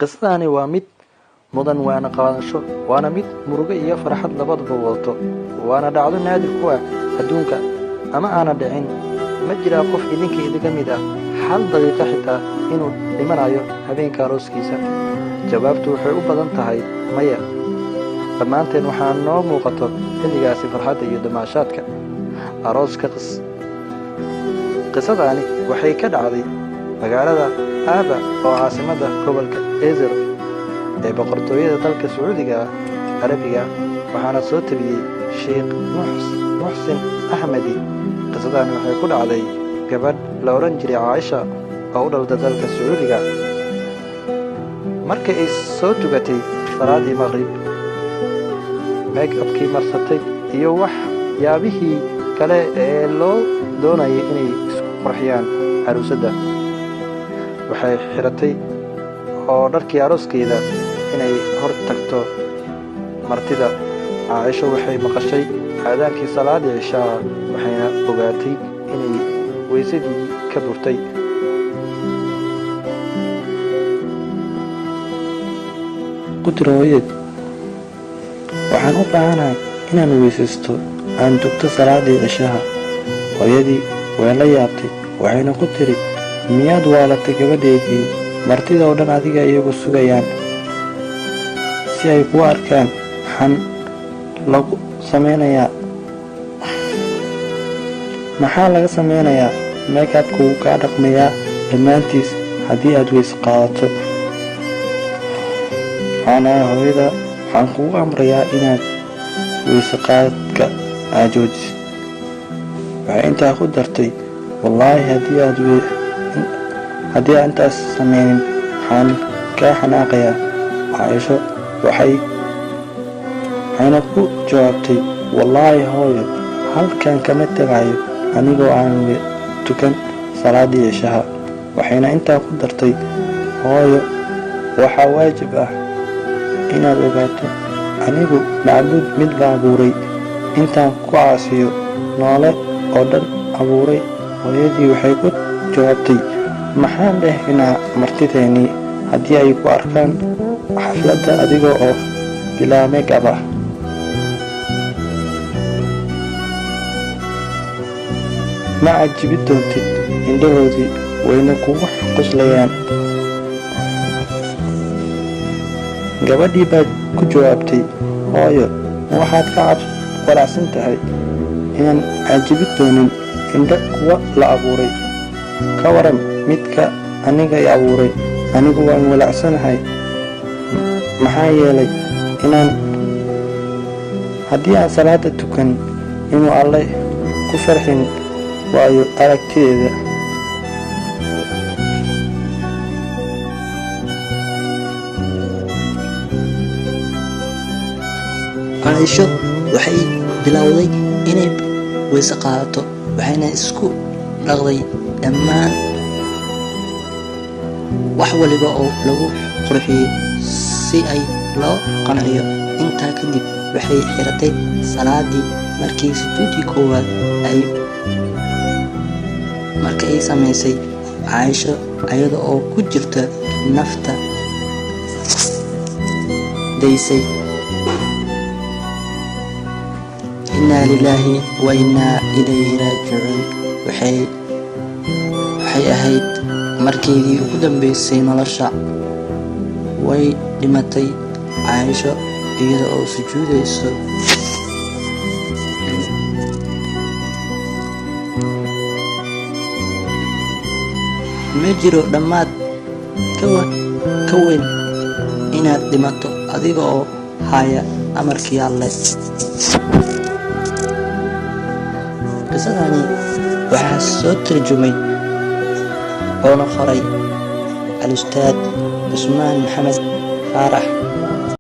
Qisadaani waa mid mudan waana qaadasho, waana mid murugo iyo farxad labadaba wadato, waana dhacdo naadir ku ah adduunka ama aana dhicin. Ma jiraa qof idinka idinka mid ah hal daqiiqo xitaa inuu dhimanayo habeenka arooskiisa? Jawaabtu waxay u badan tahay maya. Dhammaanteen waxaa noo muuqato xilligaasi farxadda iyo damaashaadka arooska. Qisadaani waxay ka dhacday magaalada Aaba oo caasimadda gobolka Ezer ee boqortooyada dalka Sacuudiga ah Carabiga, waxaana soo tabiyey Sheikh Muxsin Axmedi. Qisadaani waxay ku dhacday gabadh la odhan jiray Caaisha oo u dhalda dalka Sacuudiga. Markii ay soo tugatay salaadii maqrib, make-upkii marsatay iyo waxyaabihii kale ee loo doonayay inay isku qurxiyaan caruusadda, waxay xiratay oo dharkii arooskeeda inay hor tagto martida. Caaisho waxay maqashay aadaankii salaadii cishaha, waxayna ogaatay inay weysadii ka burtay. Ku tiri hooyadeed, "Waxaan u baahanahay inaan weysaysto, aan tugto salaadii cishaha." Hooyadii way la yaabtay, waxayna ku tiri, "Miyaad waalatay, gabadheedii? Martida oo dhan adiga iyagu sugayaan si ay kuu arkaan. Maxaan lagu samaynayaa? Maxaa laga sameynayaa? Make-upka wuu kaa dhaqmayaa dhammaantiis haddii aad weyse qaadato. Waxaan ahay hooyada, waxaan kugu amrayaa inaad weyse qaadka aad joojisid." Waxay intaa ku dartay, "Wallaahi, haddii aad intaas sameynin, waxaan kaa xanaaqayaa." Caaisho waxayna ku jawaabtay, "Wallaahi hooyo, halkan kama tagayo anigoo aan tukan salaadii cishaha." Waxayna intaa ku dartay, "Hooyo, waxaa waajib ah inaad ogaato anigu macbuud mid la abuuray intaan ku caasiyo noole oo dhan abuuray." Hooyadii waxay ku jawaabtay, "Maxaan dhehaynaa martideennii haddii ay ku arkaan xafladda adiga oo bilaa make-up ah? Ma cajibi doontid indhahoodii, wayna kugu qoslayaan." Gabadhii baa ku jawaabtay, "Hooyo, ma waxaad ka walacsan tahay inaan cajibi doonin indho kuwa la abuuray? Ka waran midka aniga i abuuray? Anigu waan walacsanahay, maxaa yeelay inaan haddii aan salaada tukan inuu Alle ku farxin waayo aragtideeda." Caaisho waxay bilowday inay weyse qaadato, waxayna isku dhaqday dhammaan wax waliba oo lagu qurxiyey si ay loo qanciyo. Intaa kadib waxay xiratay salaadii. Markii sujuudii koowaad ay marka ay samaysay Caaisho, ayada oo ku jirta nafta daysay, "Innaa lilaahi wa innaa ilayhi raajicuun." Waxay ahayd markeedii ugu dambeysay nolosha. Way dhimatay Caaisho iyada oo sujuudayso. Ma jiro dhammaad ka weyn inaad dhimato adiga oo haya amarkii Alle. Qisadani waxaa soo tarjumay oona qoray Al-Ustaad Cusmaan Maxamed Faarax.